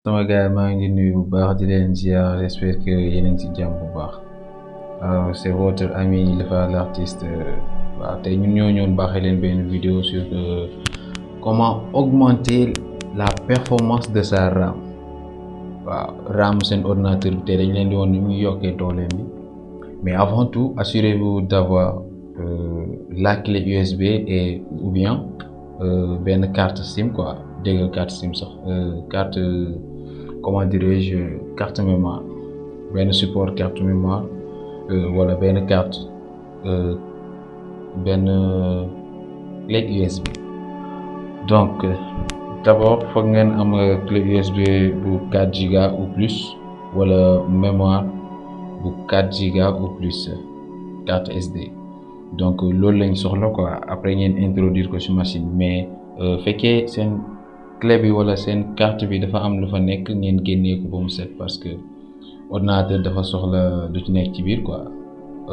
sama gars maa ngi nuyu bu baax di leen ziar j'espère que yéen a ngi ci jàmm bu baax c'est votre ami Lefa l'artiste waaw tey ñun ñoo ñëwoon baaxee leen benn vidéo sur comment augmenter la performance de sa RAM waaw RAM seen ordinateur bi tey dañ leen di woon ni muy yokkee dooleem bi mais avant tout assurez-vous d'avoir la clé USB et ou bien benn carte SIM quoi dégg carte SIM sax carte comment dirais-je carte mémoire benn support carte mémoire wala benn carte benn clé USB donc d'abord foog ngeen am clé USB bu 4 giga ou plus wala mémoire bu 4 giga ou plus carte SD donc loolu lañ soxla quoi après ngeen introduire ko ci machine mais fekkee seen clé bi wala seen carte bi dafa am lu fa nekk ngeen génnee ko ba mu set parce que ordinateur dafa soxla lu ci nekk ci biir quoi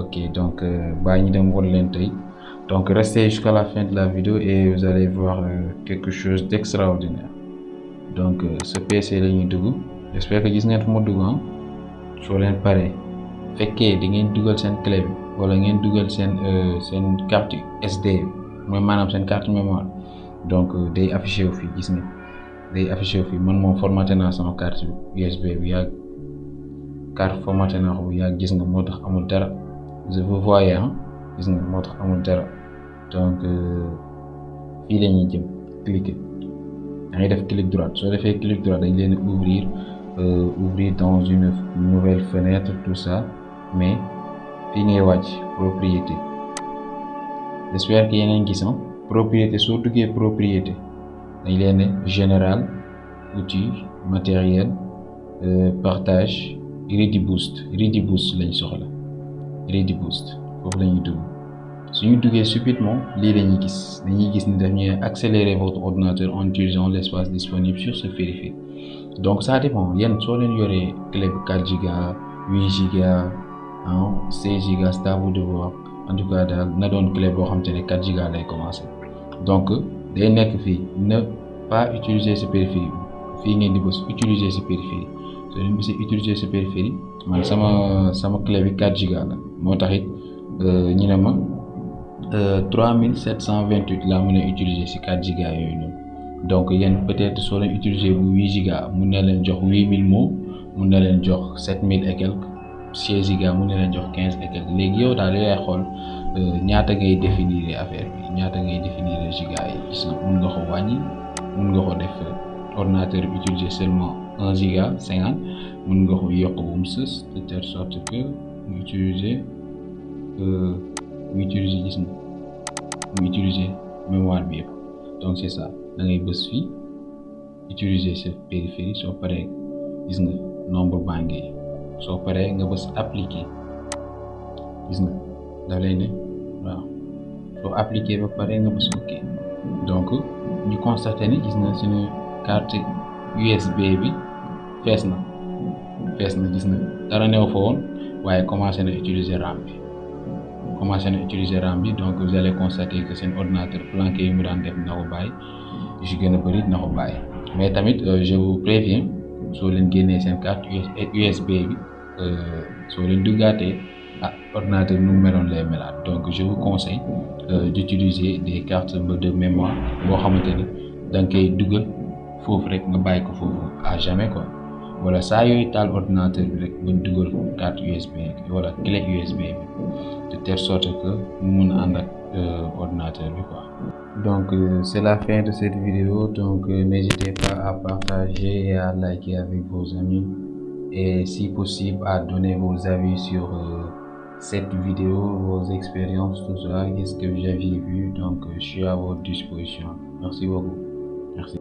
ok donc baa ñu dem won leen tey donc restez jusqu'à la fin de la vidéo et vous allez voir quelque chose d'extraordinaire donc ce PC la ñuy dugg j'espère que gis ngeen fu ma dugg soo leen pare fekkee di ngeen dugal seen clé bi wala ngeen dugal seen carte SD mooy maanaam seen carte mémoire donc day affiché wu fii gis nga day affiché wu fii man moom formaté naa sama carte USB bi yàgg carte formaté naa ko bu yàgg gis nga moo tax amul dara vous voyez gis nga moo tax amul dara donc fii la ñuy jëm cliquer da ngay def clic droite soo defee clic droite dañ leen ouvrir dans une nouvelle fenêtre tout ça mais fii ngay wàcc propriété j'espère que yéen a ngi gis propriété soo duggee propriété dañ leen ne général outils matériel partage Rediboost lañ soxla Rediboost foofu la ñuy dugg suñu duggee subitement lii la ñuy gis dañuy gis ni daf ñuy accélérer votre ordinateur en utilisant l'espace disponible sur ce périphérique donc ça dépend yéen soo leen yoree clé bu 4 giga 8 giga 16 giga c'est à vous de voir en tout cas daal na doon clé boo xam te ne 4 giga lay commencer donc day nekk fii ne pas utiliser ce périphérique fii ngeen di bës utiliser ce périphérique soo leen bësee utiliser ce périphérique man sama clé bi 4 giga la moo tax it ñu ne ma 3728 laa mën a utiliser ci 4 giga yooyu noonu donc yéen peut-être soo leen utiliser bu 8 giga mun na leen jox 8000 mots mun na leen jox 7000 et quelques 16 giga mun na leen jox 15 et quelques léegi yow daal yaay xool ñaata ngay définir affaire bi ñaata ngay définir giga yi gis nga mun nga ko wàññi mun nga ko def ordinateur bi utiliser seulement 1 giga 50 mun nga ko yokk bu mu sës de telle sorte que mu utiliser gis nga mu utiliser mémoire bi yëpp donc c'est ça da ngay bës fii utiliser ce périphérique soo paree gis nga nombre baa ngi soo paree nga bës appliquer gis nga daf lay ne waaw soo appliquer ba pare nga bës ok donc ñu constaté ni gis nga suñu carte USB bi fees na gis nga dara new fa woon waaye commencé na utiliser RAM bi donc vous allez constater que seen ordinateur planqué yi mu daan def na ko bàyyi yu si gën a bëri na ko bàyyi mais tamit je vous préviens soo leen génnee seen carte USB bi soo leen duggaatee ordinateur nu mu meloon lay melaat donc je vous conseille d'utiliser des cartes de mémoire boo xamante ni da nga koy dugal foofu rek nga bàyyi ko foofu à jamais quoi wala saa yooyu taal ordinateur bi rek nga dugal carte USB wala clé USB bi de telle sorte que mu mun a ànd ak ordinateur bi quoi. Donc c'est la fin de cette vidéo donc n'hésitez pas à partager et à liker avec vos amis et si possible à donner vos avis sur cette vidéo, vos expériences, tout ça, qu'est-ce que vous aviez vu. Donc je suis à votre disposition. Merci beaucoup. Merci.